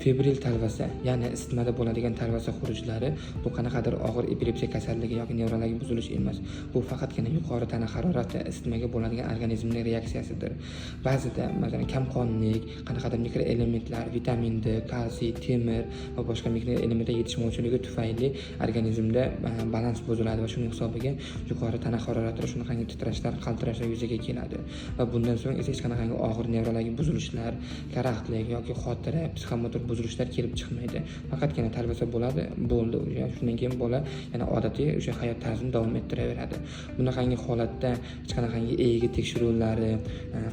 Febril talvasa, ya'ni isitmada bo'ladigan talvasa xurujlari bu qanaqadir og'ir epilepsiya kasalligi yoki nevrologik buzilish emas. Bu faqatgina yuqori tana harorati, isitmaga bo'ladigan organizmning reaksiyasidir. Ba'zida, masalan, kamqonlik, qanaqadir mikroelementlar, vitamin D, kalsiy, temir va boshqa mikroelementlar yetishmovchiligi tufayli organizmda balans buziladi va shuning hisobiga yuqori tana harorati, shunaqangi titrashlar, qaltirashlar yuzaga keladi. Va bundan so'ng esa hech qanaqangi og'ir nevrologik buzilishlar, karaxtlik yoki xotira, psixomotor buzilishlar kelib chiqmaydi. Faqatgina talvasa bo'ladi, bo'ldi. O'sha shundan keyin bola yana odatiy o'sha hayot tarzini davom ettiraveradi. Bunaqangi holatda hech qanaqangi EEG tekshiruvlari,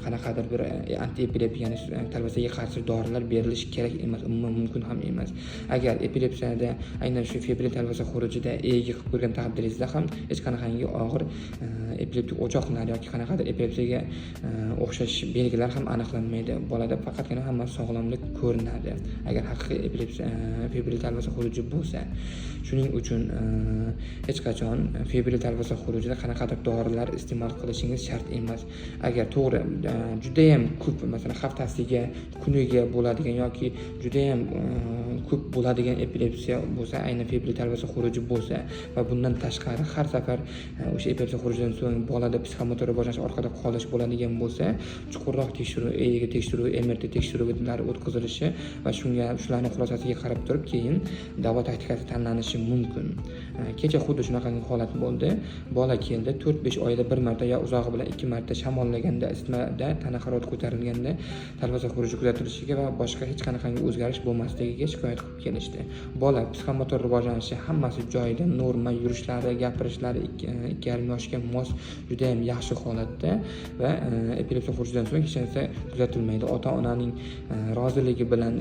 qanaqadir bir antiepileptik, ya'ni talvasaga qarshi dorilar berilishi kerak emas, umuman mumkin ham emas. Agar epilepsiyada aynan shu febril talvasa xurujida EEG qilib ko'rgan taqdiringizda ham hech qanaqangi og'ir epileptik o'choqlar yoki qanaqadir epilepsiyaga o'xshash belgilar ham aniqlanmaydi. Bolada faqatgina hammasi sog'lomlik ko'rinadi, agar haqiqiy epilepsiya, febril talvasa xuruji bo'lsa. Shuning uchun hech qachon febril talvasa xurujida qanaqadir dorilar iste'mol qilishingiz shart emas. Agar to'g'ri, judayam ko'p, masalan, haftasiga, kuniga bo'ladigan yoki judayam ko'p bo'ladigan epilepsiya bo'lsa, aynan febril talvasa xuruji bo'lsa va bundan tashqari har safar o'sha epilepsiya xurujidan so'ng bolada psixomotor rivojlanish orqada qolish bo'ladigan bo'lsa, chuqurroq tekshiruv, EEG tekshiruvi, MRT tekshiruvlari o'tkazilishi va shunga shularning xulosasiga qarab turib keyin davo taktikasi tanlanishi mumkin. Kecha xuddi shunaqangi holat bo'ldi. Bola keldi, 4-5 oyda bir marta yo uzog'i bilan 2 marta shamollaganda, isitmada tana harorati ko'tarilganda talvasa xuruji kuzatilishiga va boshqa hech qanaqangi o'zgarish bo'lmasligiga shikoyat qilib kelishdi. Bola psixomotor rivojlanishi hammasi joyida, norma, yurishlari, gapirishlari 2,5 yoshga mos, juda ham yaxshi holatda va epilepsiya xurujidan so'ng hech narsa kuzatilmaydi. Ota-onaning roziligi bilan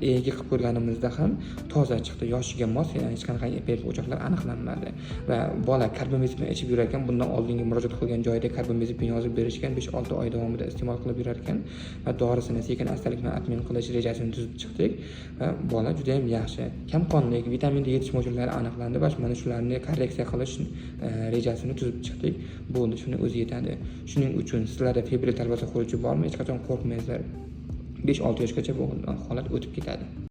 EEG qilib ko'rganimizda ham toza chiqdi, yoshiga mos, ya'ni hech qanaqangi epilepsiya o'choqlar aniqlanmadi. Va bola karbamazepin ichib yurar ekan, bundan oldingi murojaat qilgan joyida karbamazepin yozib berishgan, 5-6 oy davomida iste'mol qilib yurar ekan va dorisini sekin astalik bilan отмен qilish rejasini tuzib chiqdik va bola juda ham yaxshi. Kamqonlik, vitamin D yetishmovchiliklari aniqlandi va mana shularni korreksiya qilish rejasini tuzib chiqdik. Bo'ldi, shuni o'zi yetadi. Shuning uchun sizlarda febril talvasa xuruji bormi? Hech qachon qo'rqmaysizlar. 5-6 yoshgacha bu holat o'tib ketadi.